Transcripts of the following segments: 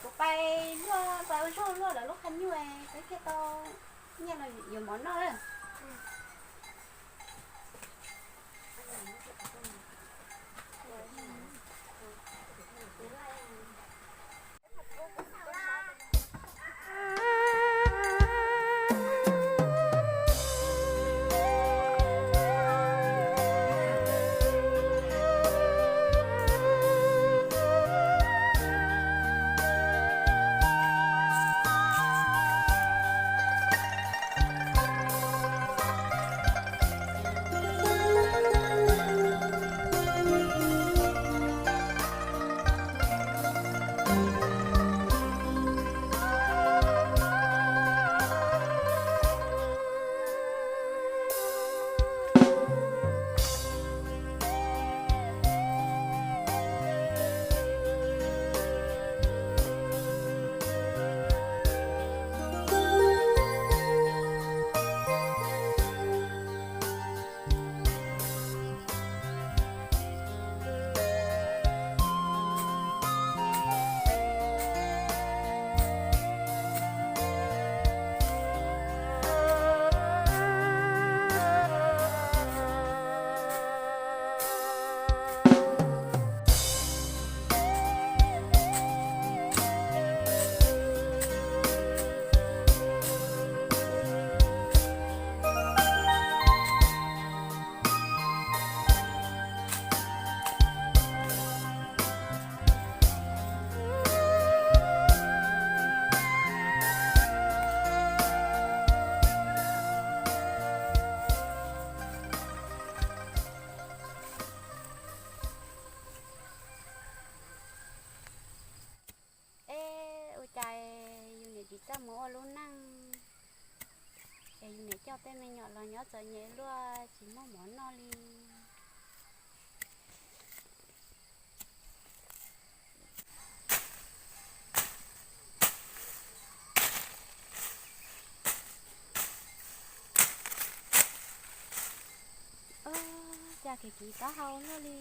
Kuv pais luaj, pais ua zog luaj lawv lub qhov nyuj, peb thiaj tau nyiaj los yuav mov noj. Es ua cas yus niam tsis txawj mus ua lub neej, es yus niam coj tej me nyuam los nyob txom nyem luaj tsis muaj mov noj li. Ua cas kev kiv taub hau luaj li,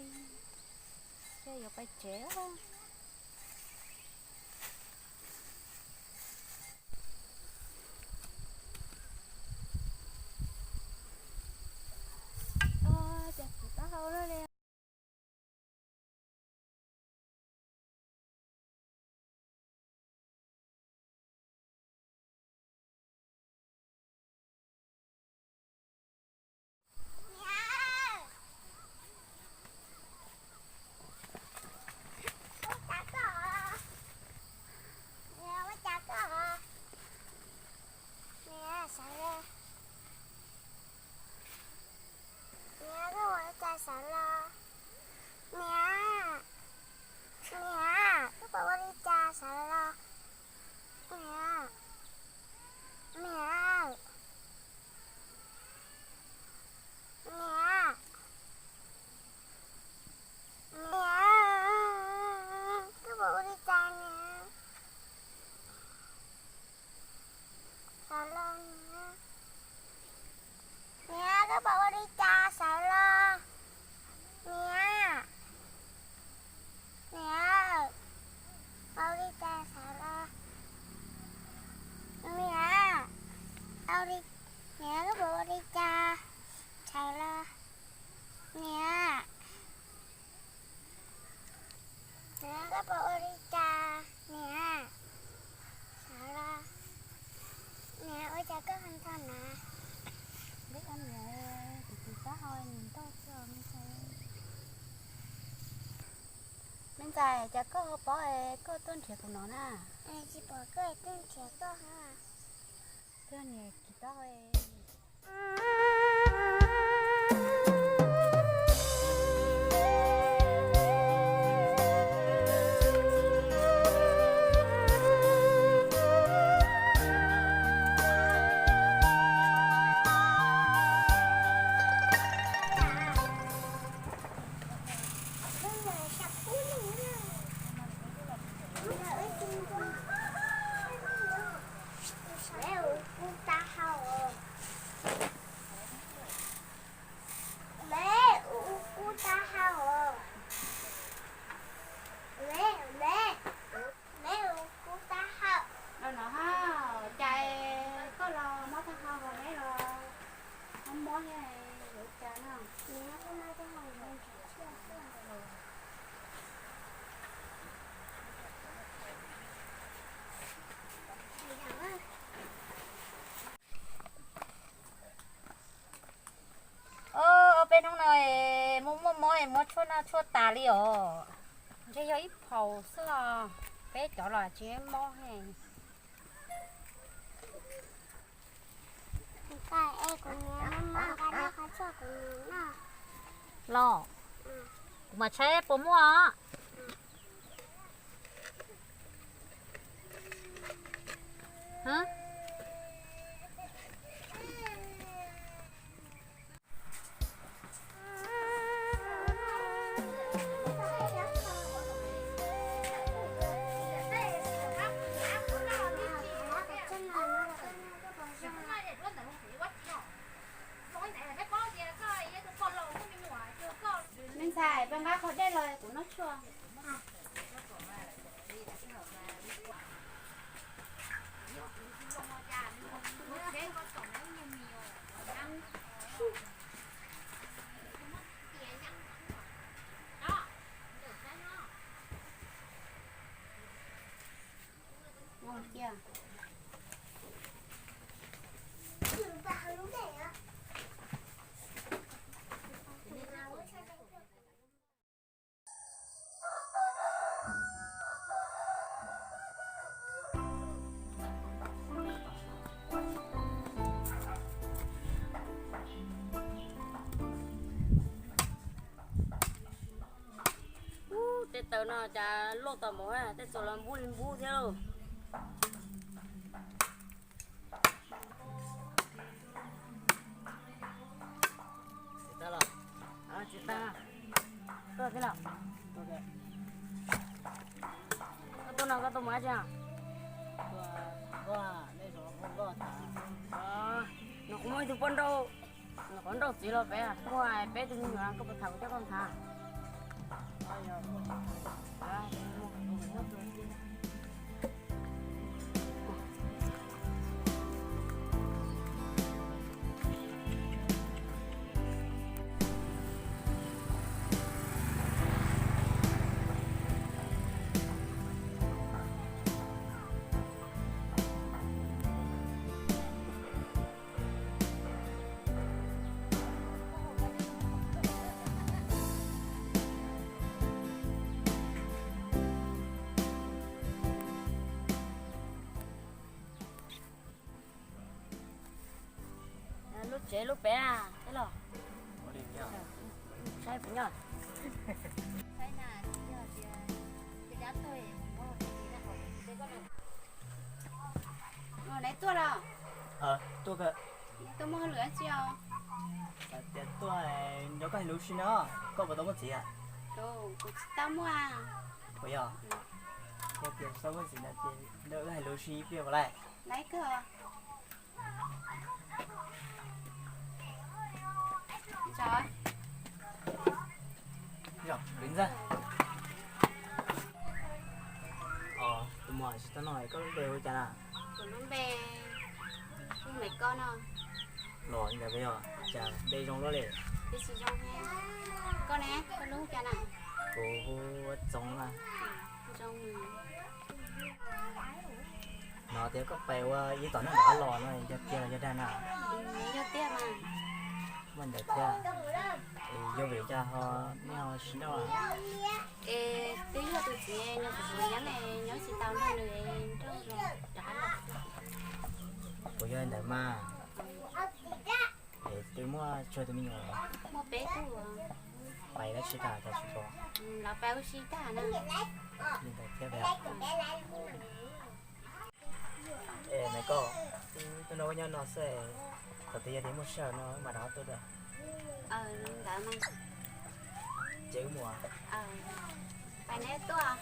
ces yuav pais tsev. Ua cas kiv taub hau luaj li. Niam, koj puas ua li cas sawv los? Niam, niam, koj puas ua li cas sawv los? Niam, niam, niam, niam, koj puas ua li cas niam? Sawv los niam. Niam, koj puas ua li cas sawv los? Niam, niam, puas ua li cas sawv los? Niam, ua li, niam, koj puas ua li cas sawv los? Niam, niam, koj puas ua li cas niam? Sawv los. Niam, ua cas koj ho nrog na? Peb ua niam, kuv tus taub hau nws ntau xwb os me ntxhais. Me ntxhais, cas koj ho paub es koj tuaj nrhiav kuv no na? Tsis pom koj tuaj nrhiav koj ha. Koj niam kiv taub hau. Mob es muab tshuaj noj tshuaj tas li os. Ntshe yog ib phaum xwb os. Peb cov los tsis mob he. Los, kuv mam saib puas muaj os. Me ntxhais, pab nqa qhov dej los kuv noj tshuaj. Ub, tej taws no cas loj tau npaum, tej txuas los npub li npub thiab lauj. Tsis tau los? Tsis tau. Tuaj thiab los? Koj tuaj no koj tuaj mus dab tsi? Nws kuv muaj ib tug poj nrauj, nws qhov nrauj txiv los pem, muaj peb tug me nyuam, koj puas tham kuv coj koj tham? Lub tsev lub pem a, tij laug. Saib puas nyob. Neb tuaj los? Tuaj, tuaj muaj hauj lwm dab tsi os? Tias tuaj nrog koj hais lus si no, koj puas tau muaj txiv? Kuv tsis tau muaj. Puas yog? Yog tias tsis tau muaj txiv no ces nrog wb hais lus si ib pliag puas laij? Laij kawg. Zom, kwv ntxawg. Tus muam tsis tau no koj lub npe hu cas na? Kuv lub npe hu Maiv Koj no. Los ntawd yog cas npe zoo luaj li? Npe tsis zoo thiab. Koj ne, koj lub hu cas na? Kuv hu ua Txoov na. Zoo. No tias koj pais ua ib tom neeg nram los no yog tiag los yog dag na? Yog tiag mas. Muaj ntawd thiab. Es yog vim cas ho nej ho sib nrauj? Es twb yog tus txiv nws kuv nyob ne, nyob tsis tau nrog nws, nrauj los rov los. Kuv yog ntawd mas. Es twb muaj tsawg tus me nyuam? Muaj peb tug. Pais dab tsi tag cov tsis pom? Lawv pais ua si tag na. Li ntawd thiab. Es Maiv Koj, tus no koj nyob no xwb, thaum twg yog tias muaj sij hawm no mas rov qab tuaj dua. Ces wb mus. Pais neb tuaj.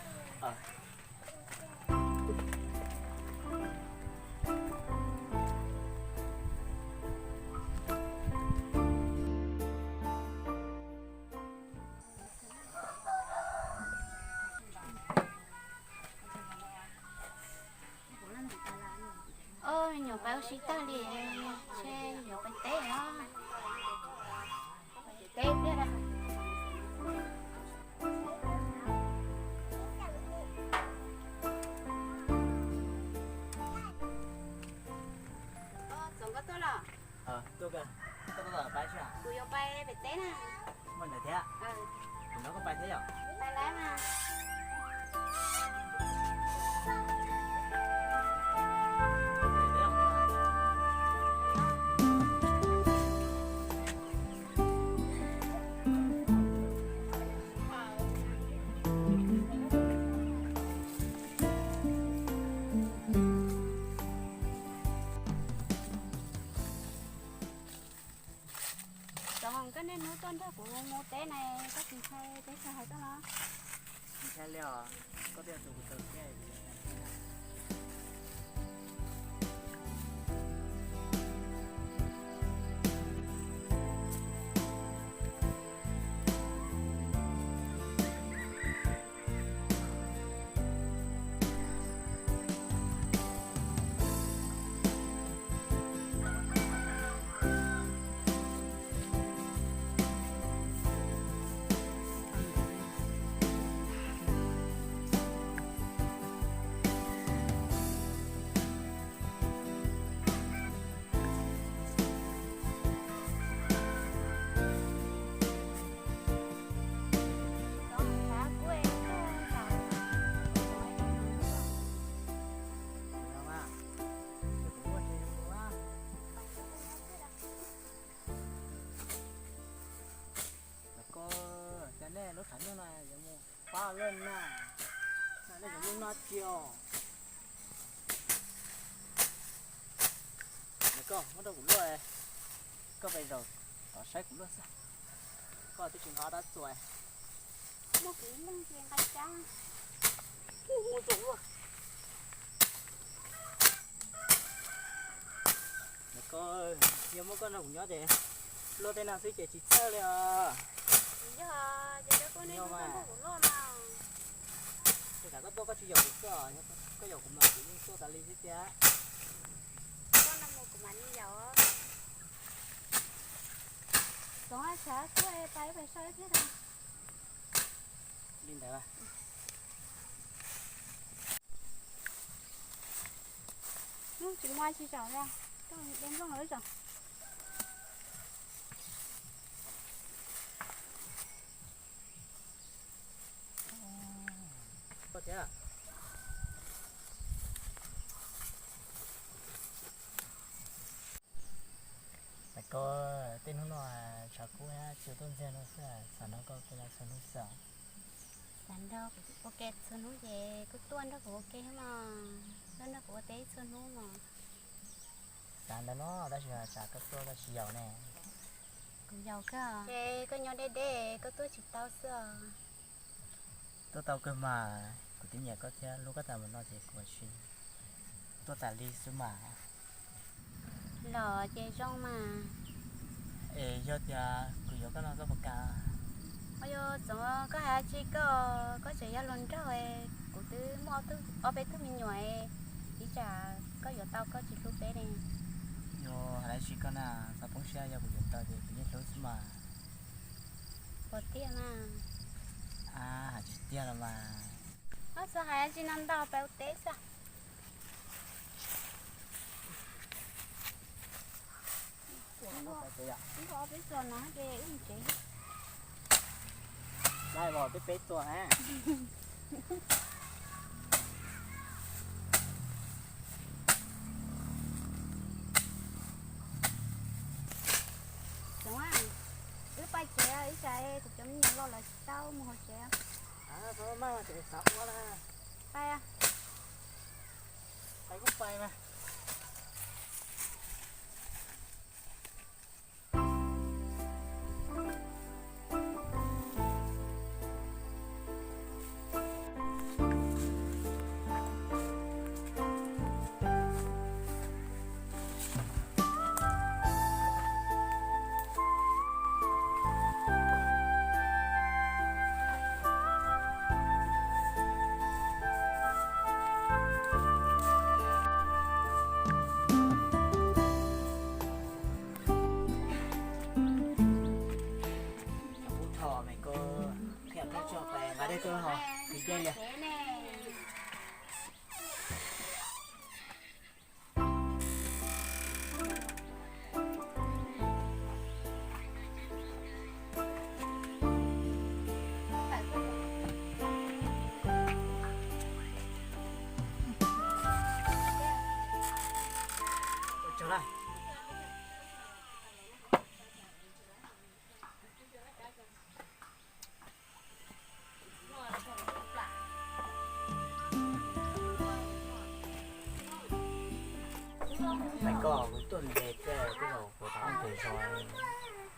Ov, me nyuam pais ua si tag li, ntshe yuav pais teb os. Teb pliag da. Txoov, koj tuaj los? Kuv yuav pais pem teb na. Ntawd thiab, kuv nrog koj pais thiab yom. Txhob, koj niaj hnub tuaj nrog kuv mus teb na, koj tsis ntshai peb sawv hais koj los? Tsis ntshai li os, koj twb yog tus kuv tos thiab. Koj, cas nej lub tshav nyuj no yuav mus pab luaj na, nej yuav mus no tsis os. Koj muab rau kuv luaj, koj pes zaum tod saib kuv luaj xwb. Koj twb tsis nqa tab txuas. Muaj kuv ib leeg ces nqa cas, mus zaum luaj. Koj, yog muab koj nrog kuv nyob ces luaj tej no xwb ces tsis txhawj li os. Yog, ces koj kuj niaj hnub tuaj nrog kuv luaj mas. Ces tsam koj tuaj koj tsis yaum kuv xwb os, koj yaum kuv mas kuv yeej tuaj tas li thiab tiag. Koj nrog mus kuv mam li yaum. Txhob, tshav kub, pais pais saib thiab. Li ntawd. Hnub tsis muaj tsis zaum li, koj de nplooj lawm zaum. Koj, tej hnub no tshav kub thiab tsis tuaj ntxiag no xwb, xav nrog koj ua ke txhua hnub xwb. Xav nrog kuv ua ke txhua hnub ces koj tuaj nrog kuv ua ke mas, tuaj nrog kuv ua teb txhua hnub mas. Xav ntawd no tab sis tsam koj tuaj koj tsis yaum ne. Kuv yaum koj, ces koj nyob deb deb koj tuaj tsis tau xwb os. Tuaj tau kawg mas, kuv twb nyiam koj thiab hlub koj tas mus no ces kuv ua si tuaj tas li xwb mas. Los ces zoo mas. Es yog tias kuv yuav koj no koj puas kam? Os, yog txhob, koj hais dab tsi koj, koj tseem yog hluas nraug, kuv twb muaj ob peb tug me nyuam, ib tsam koj yuav tau koj tsis hlub peb ne. Yog hais dab tsi koj na, txhob poob siab, yog kuv yuav tau ces kuv yeej hlub xwb mas. Puas tiag mas? Hais tsis tiag los mas. Koj txhob hais dab tsi no ntau, peb ua teb xwb. Wb nqa ob peb txuas no ces wb mus tsev. Lawm peb peb txuas na. Txhob, wb pais tsev, ib tsam kuv cov me nyuam los lawv tsis tau mus hauv tsev. Pais, pais kuj pais mas. Kuv thov me koj, qhia koj tso pais nqa dej tuaj hos, kwv dej li.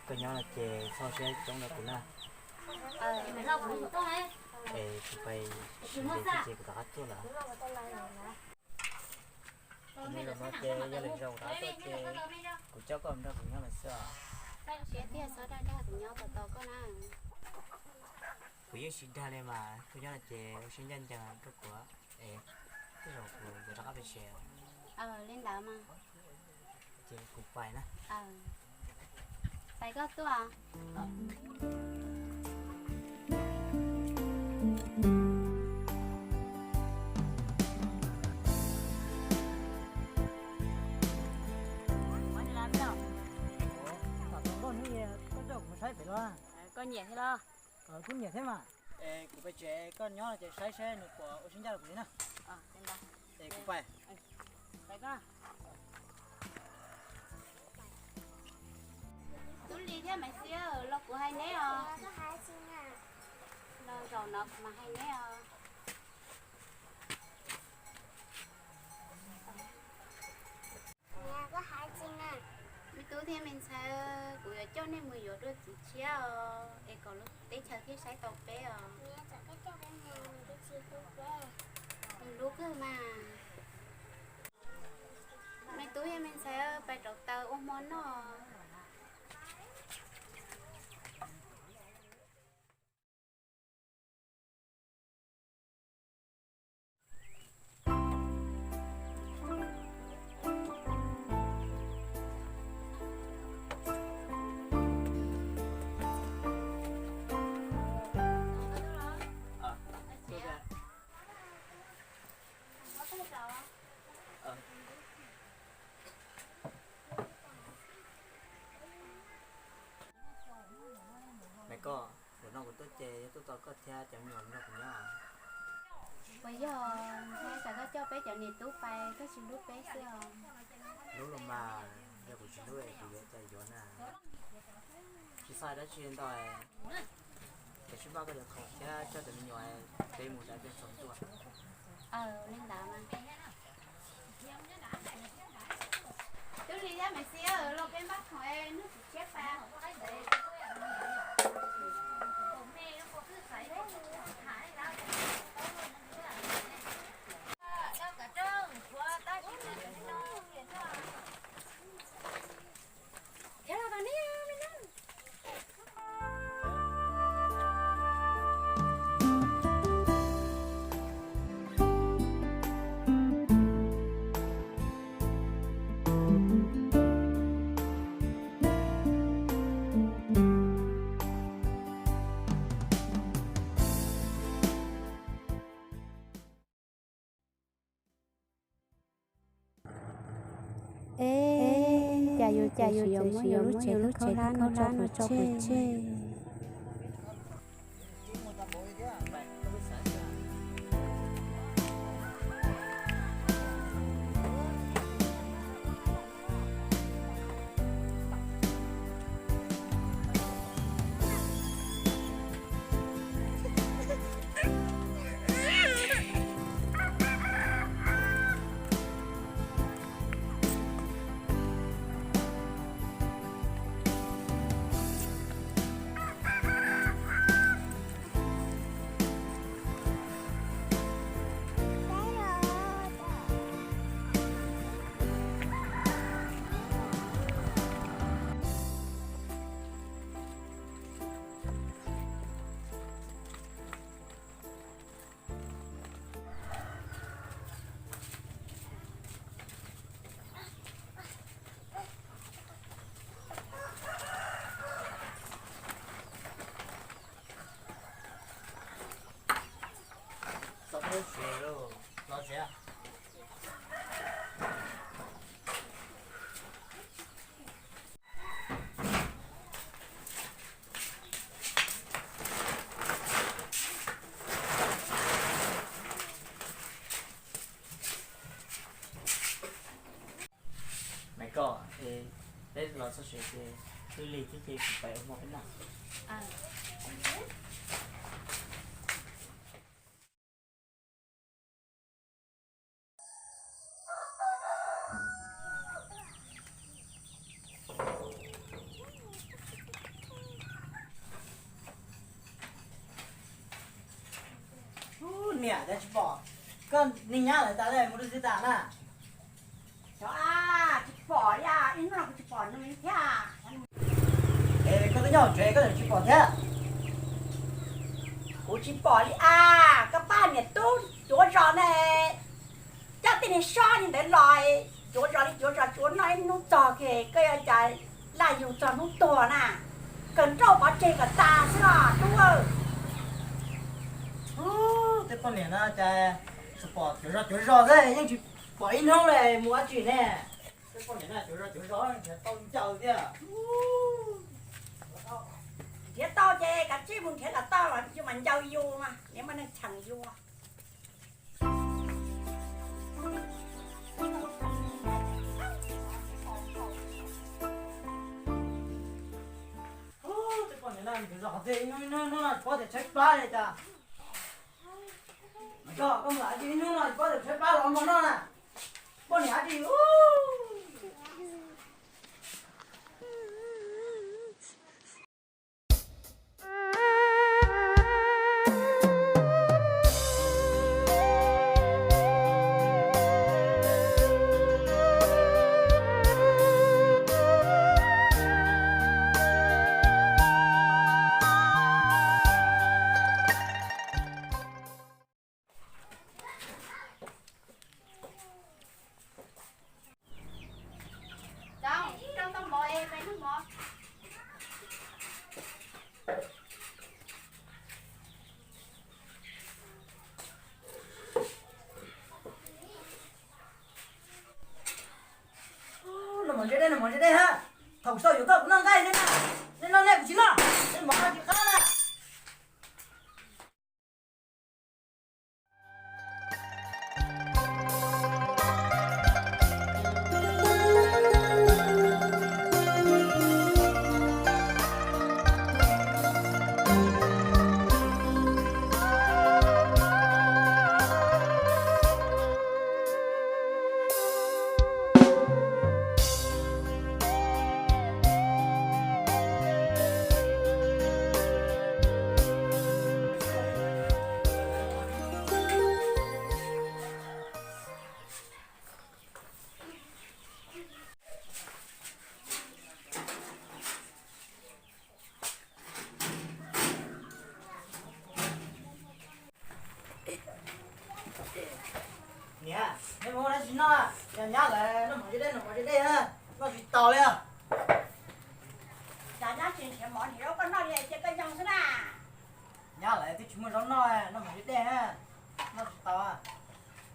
Koj nyob no ces txhob siab coob rau kuv na. Es kuv pais sim dev ces kuv rov qab tuaj lawm. Nim no ces yog lwm zaus kuv rov qab tuaj ces kuv coj koj mus nrog kuv nyob lawm xwb os. Siab tiag, txhob dag dag kuv nyob tos tos koj na. Kuv yeej tsis dag li mas, koj nyob no ces ua siab ncaj ncees rau kuv es tej zaum kuv yuav rov qab pais tsev. Li ntawd mas. Ces kuv pais na. Pais koj tuaj. Koj nyiam thiab los? Kuv nyiam thiab mas. Es kuv pais tsev, koj nyob ces saib seb nws puas ua siab ncaj rau kuv li na. Es kuv pais. Tub Lis thiab Maiv Xis, los kuv hais neb os. Los zaum no kuv mam hais neb os. Me tub thiab me ntxhais, kuv yuav coj nej mus yuav dua txiv tshiab os, es kom lub teb chaws thiaj saib tau peb os. Hlub kawg mas. Me tub thiab me ntxhais, pais rauv taws ua hmo noj. Nai koj, zaum no kuv tuaj ces yog tuaj tos koj thiab cov me nyuam nrog kuv nyob. Puas yog, ntshai tsam koj coj peb cov niam tub pais koj tsis hlub peb xwb os. Hlub los mas, yog kuv tsis hlub es kuv yuav cas yuav na. Tsis xav dab tsi ntau, ces sib npaj koj cov khoom thiab coj cov me nyuam peb mus dab peb tsaus ntuj. Li ntawd mas. Tub Lis thiab Maiv Xis, los peb npaj khoom es nug txiv tshiab pais hauv qab tsev. Es cas yuav cas yuav tseem muab yus lub tsev khaub hlab no tso pov tseg. Maiv Koj, peb los txog tsev ces twb lig thiab ces kuv pais ua hmo peb noj. Niam, cas tsis pom koj niag nyab lawv tas li, mus dab tsi tas na? Xyov, tsis pom li, ib hnub no kuv tsis pom nws li thiab. Es koj twb nyob hauv tsev koj tseem tsis pom thiab? Kuv tsis pom li as, koj pab niam tub cuav zos ne, coj tej niag sob li ntawd los, cuav zos li cuav zos, tsuav noj ib hnub txog kiag koj yuav cas laj yug txog hnub tuag na. Kawg nrauj pov tseg kom tas xwb los tub. Tej poj niam no cas tsuas pom cuav zos cuav zos xwb, yeej tsis pom ib hnub li mus dab tsi ne. Tej poj niam no cuav zos cuav zos nrhiav tau ncaws thiab. Nrhiav tau ces kav tsij mus nrhiav kom tau los yus mas ncaws yus mas, niam mas neeg cheem yus. Tej poj niam no cuav zos qhov twg ib hnub ib hnub no tsis paub tias tshaib plab li cas. Mas koj mus lam ib hnub no tsis paub tias tshaib plab los mus noj na. Poj niam dab tsi. Noj mov ze dej, noj mov ze dej ha. Thaum kuv xav yuav koj kuv noj nqaij ne na. Nej noj nej kuv tsis noj, nej mov tsis qab na. Niam, nej mus ua dab tsi noj? Yog nyab lawv noj mov ze dej, noj mov ze dej, noj tsis taus li os. Cas nyab tsis nrhiav mov nrhiav zaub koj noj li, cia koj yoo xwb na. Nyab lawv twb tsis muaj zaub noj, noj mov ze dej, noj tsis taus.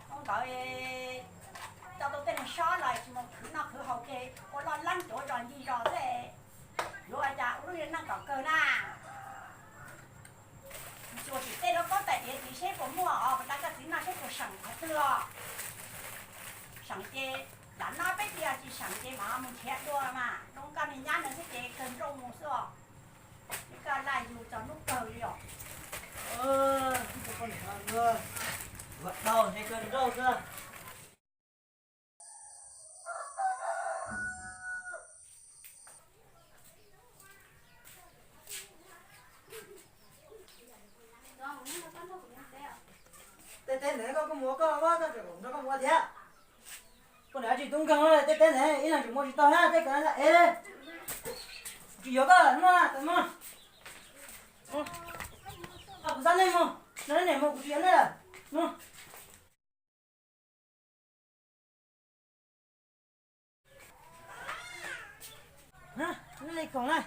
Hnub ntawd coj tau tej neeg sob los tsis mus khwv noj khwv haus ces ua loj lab cuav zos ncig zos xwb. Yuav ua cas ua lub neej kom kawg na. Tsuas tsim tej lub pob tais diav tid seb puas muaj os, puas da koj txiv noj seb puas seem qhov twg os. Seem ces lam noj peb diav, tsis seem ces mam mus nrhiav dua mas zoo koj niag nyab ntawd xwb ces kawg nrauj mus xwb os. Koj laj yug txog hnub kawg li os. Ua tau ntshe kawg nrauj xwb. Tej teb ntawd koj, koj mus ua koj, koj tseem kom nrog koj mus ua thiab. Koj niam tsis tub nkeeg, tej teb ntawd ib leeg tseem muab tsis tau thiab, tej kawm ev. Tsis yuav koj lawm, mus, mus. Kuv xa nej mus, nej niam mus, kuv tsis yuav nej lawm, mus. Li koom na.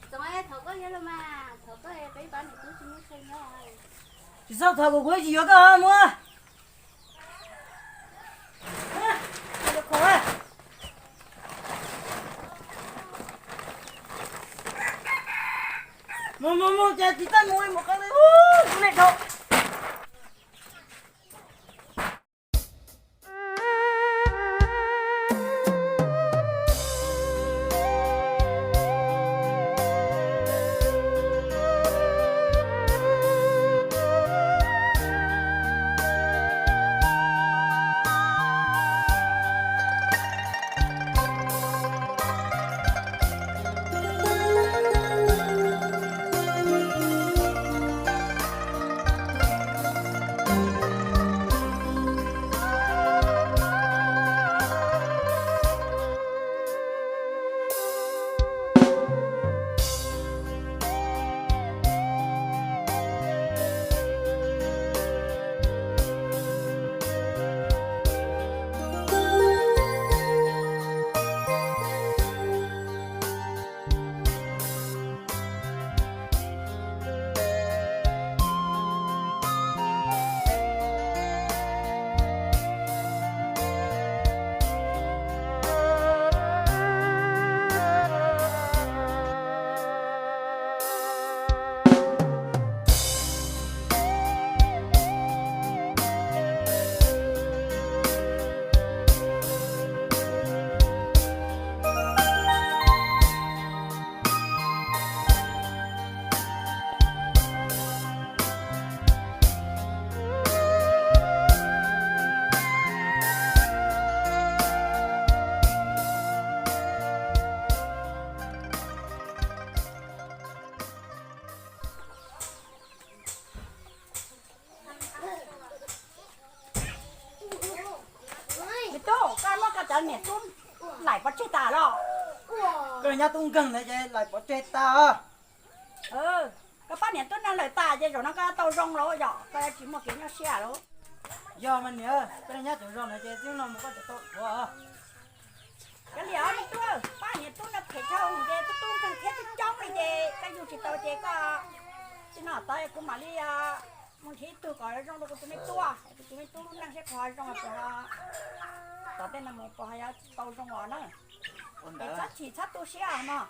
Txoov, thaum koj yuav los mas, thaum koj peb pab niam tub tsis muaj chaw nyob. Tsis txhob thov kuv, kuv tsis yuav koj mus. Mus mus mus, ces tsis txawj mus, mus qhov twg, ub, kuv nej dhau. Niam tub laim pov tseg tas los? Koj nyob tub nkeeg ntawd ces laim pov tseg tas os. Koj pab niam tub neej lawm tas ces zaum no koj tau zoo los yom, koj tsis muaj kev nyuaj siab lawm. Yog mas niam, koj nyob tau zoo no ces txij no mus koj tseem tau thuav. Cov liam, niam tub, pab niam tub no phem dhau ces tub tub nkeeg thiab tub coob li ces koj yug tsis tau ces koj txij no tod kuv mam li mus nrhiav ib tug kom zoo rau kuv tus me tub, kuv tus me tub lub neej seb puas zoo, puas tom tej no mus puas ho yuav tau zoo os na. Es txhob chim txhob tu siab os mog.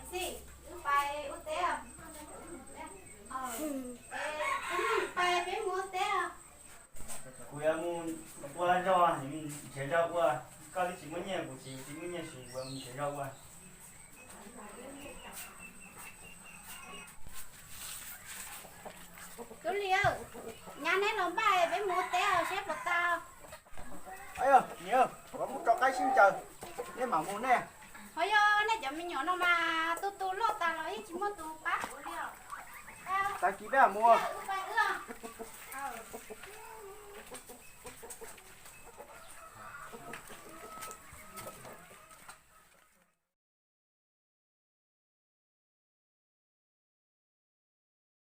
Xij, wb pais ua teb. Pais peb mus ua teb. Kuv yuav mus ua zog, nrhiav zog ua. Koj twb tsis muaj nyiaj, kuv tsis tsis muaj nyiaj, kuv yuav mus nrhiav zog ua. Tub Lis, nyab neb los npaj peb mus ua teb os, seb puas tau. Niam, kuv mus rau qaib sib ncaws, nej mam mus nej. Ho yog nej cov me nyuam no mas tu tu loj tas los yeej tsis muaj tus pab kuv li os. Tag kis peb mam mus.